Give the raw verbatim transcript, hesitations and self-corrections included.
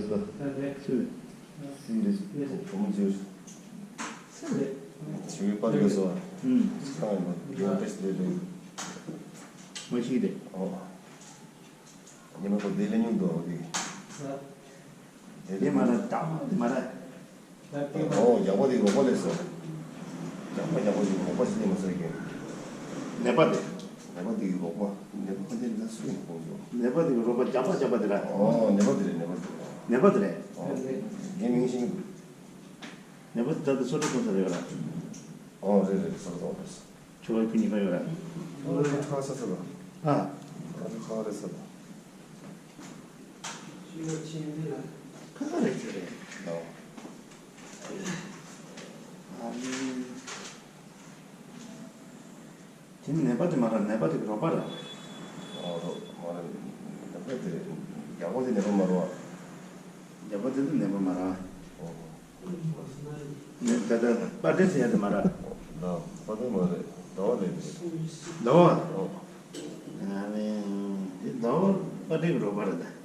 སི་རི་སི་བུ་མོ་ཚོས་ཞུ་བའི་པར་ཡོད་སོ། ཁང་ཡོད་པ་ཡོད་པ་ཞིག་ལས་རེད། མ་ཤེས་རེད། ཨོ། ཉི་མ་པོ་དེ་ལས་ཉུང་དུ་འོ་དེ། དེ་མ་ར་དང་དེ་མ་ར། ཨོ་ཡག་པོ་དེ་རོགས་པ་ལས་སོ། ཡག་པོ་ཡག་པོ་དེ་རོགས་པ་ཞིག་ལས་མ་སོ་གི། ནད་པ་དེ། ནད་པ་དེ་གི་རོགས་པ། ནད་པ་དེ་ལ་སུ་ཡིན་གོང་ཚོ། ནད་པ་དེ་གི་རོགས་པ་རྒྱག་པ་རྒྱག་པ་དེ་ར། ཨོ་ནད་པ་དེ་རེད། ནད་པ་དེ་རེད། ནད་པ་དེ་རེད། ཨོ་ངའི་མིང་ཤེས་ཀྱི་འདུག་ནད་པ་དེ་ད་ལྟ་སོ་ཊར་གཏོང་ས་རེད་ར། ཨོ་རེད་རེད། སོ་ཊར་གཏོང་རེད། ཁྱོ་ག་ཁྱོད་གཉིས་ཀ་ཡོད་ར། ཁྱོ་ག་ཁྱོད་ཁ་ས་ས་ལ། ཨ། ཁ་ཁ་རེད་ས་ལ། ཁ་ཁ་རེད་ཁྱོད་རེད། ཨོ། ཨ་ནི། དེ་ནི་ནད་པ་དེ་མ་རེད། ནད་པ་དེ་གི་རོགས་པ་རེད། ཨོ་རོགས་མ་རེད། ནད་པ་དེ་རེད། ཡག་པོ་དེ་ནད་པ་མ་རེད་བ། ཡག་པོ་དེ་ནི་ནད་པ་མ་རེད། ཨོ། ནད་ད་ལྟ་པ་ཏྲེ་ཟེར་ཡ་དེ་མ་རེད། ད་པ་ཏྲེ་མ་རེད། ཟླ་བ་རེད་དེ། ཟླ་བ། ཨོ། ཨ་ནི་དེ་ཟླ་བ་པ་ཏྲེ་གི་རོགས་པ་རེད་ད།